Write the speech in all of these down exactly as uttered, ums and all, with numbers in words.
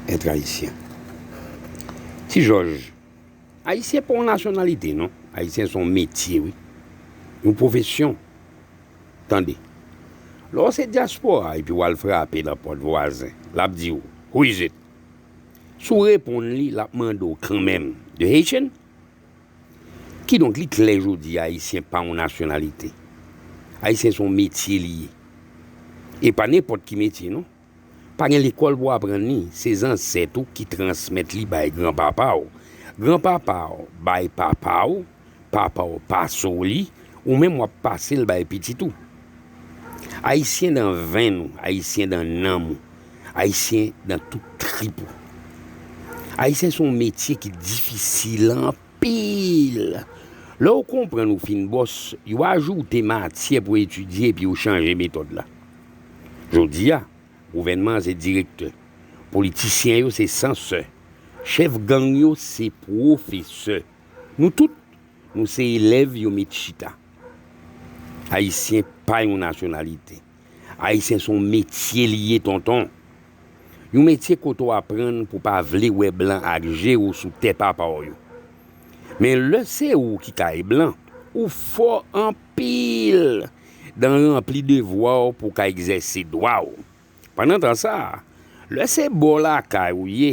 être haïtien. Ti Jòj, Ayisyen pa yon nasyonalite, non. Ayisyen se yon metye, wi. Yon pwofesyon. Tande. Lè w se dyaspora epi w al frape nan pòt vwazen, l ap di w, "Who is it?" Si w reponn li, l ap mande w kanmenm, "The Haitian?" Kidonk, li klè jodi a, Ayisyen pa yon nasyonalite. Ayisyen se yon metye li ye. E pa nenpòt ki metye, non. Pa gen lekòl pou aprann li, se zansèt ou ki transmèt li bay granpapa w. Granpapa w bay papa w, papa w pase w li, ou menm w ap pase l bay pitit ou. Ayisyen dan venn ou, Ayisyen dan nanm ou, Ayisyen dan tout trip ou. Ayisyen se yon metye ki difisil anpil. Lè w konprann ou fin bòs, yo ajoute matyè pou etidye epi yo chanje metòd la. Jodi a, gouvènman an se direktè. Politisyen yo se sansè. Chèf gang yo se pwofesè. Nou tout, nou se elèv yo met chita. Ayisyen pa yon nasyonalite. Ayisyen se yon metye li ye, tonton. Yon metye kote w aprann pou w pa vle wè blan ak je w sou tè papa w yo. Men lè se ou ki kay blan, ou fò anpil dan ranpli devwa w pou w ka egzèse dwa w. Pandan tan sa a, lè se bò lakay ou ye,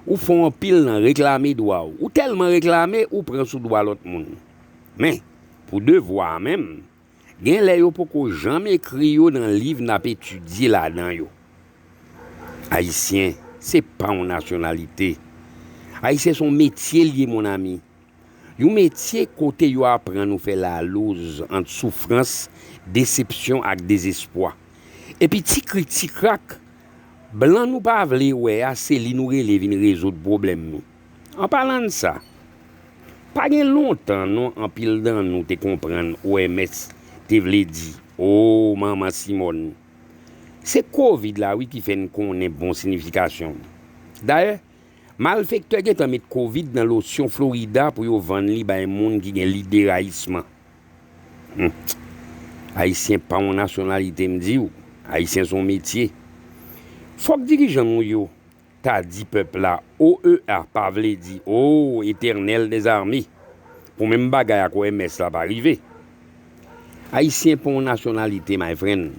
ou fò anpil nan reklame dwa w. Ou tèlman reklame, ou pran sou dwa lòt moun. Men, pou devwa a menm, gen lè yo poko janm ekri yo nan liv n ap etidye ladan yo. Ayisyen, se pa yon nasyonalite. Ayisyen se yon metye l ye, mon ami. Yon metye kote yo aprann ou fè laloz ant soufrans, desepsyon ak dezespwa. Epi ti krik ti krak, blan nou pa vle wè a, se li nou rele vin rezoud pwoblèm nou. An palan de sa, pa gen lontan non anpil dan nou te konprann O M S te vle di, o manman Simòn. Se kovid la wi ki fè n konnen bon sinifikasyon l. Dayè, malfektè gentan met kovid nan losyon Florida pou yo vann li bay moun ki gen lide rayisman. Hmm. Ayisyen pa yon nasyonalite, m di w. Ayisyen se yon metye. Fòk dirijan nou yo ta di pèp la, O E A pa vle di, o, Etènèl dèzame. Pou menm bagay ak O M S la pa rive. Ayisyen pa yon nasyonalite, my friend.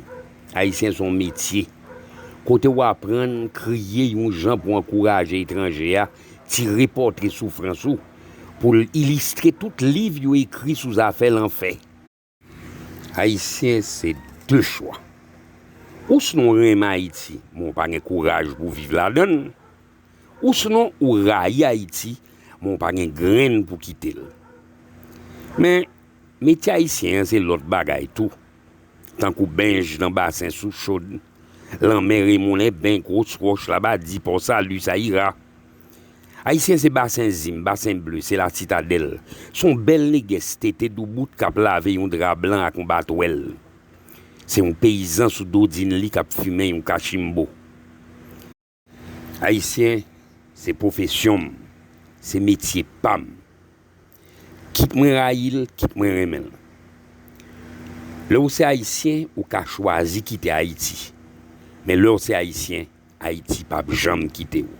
Ayisyen se yon metye. Kote w aprann kriye yon jan pou ankouraje etranje a tire pòtre soufrans ou, pou l ilistre tout liv yo ekri sou zafè lanfè. Ayisyen se de chwa. Ou sinon w renmen Ayiti, men w pa gen kouraj pou w viv ladan l. Ou sinon ou rayi Ayiti, men w pa gen grenn pou kite l. Men, metye ayisyen an se lòt bagay tou. Tankou benj nan basen Souchod, lanmè Remoulen, ben gwo wòch laba di Pò Sali, sa ira. Ayisyen se Basen Zim, Basen Ble, se La Citadelle. Se yon bèl negès tete doubout k ap lave yon dra blan ak yon batwèl. Se yon peyizan sou dodin li k ap fimen yon kachimbo. Ayisyen, se pwofesyon m, se metye pa m. Kit mwen rayi l, kit mwen renmen l. Lè w se Ayisyen, ou ka chwazi kite Ayiti. Men lè w se Ayisyen, Ayiti p ap janm kite w.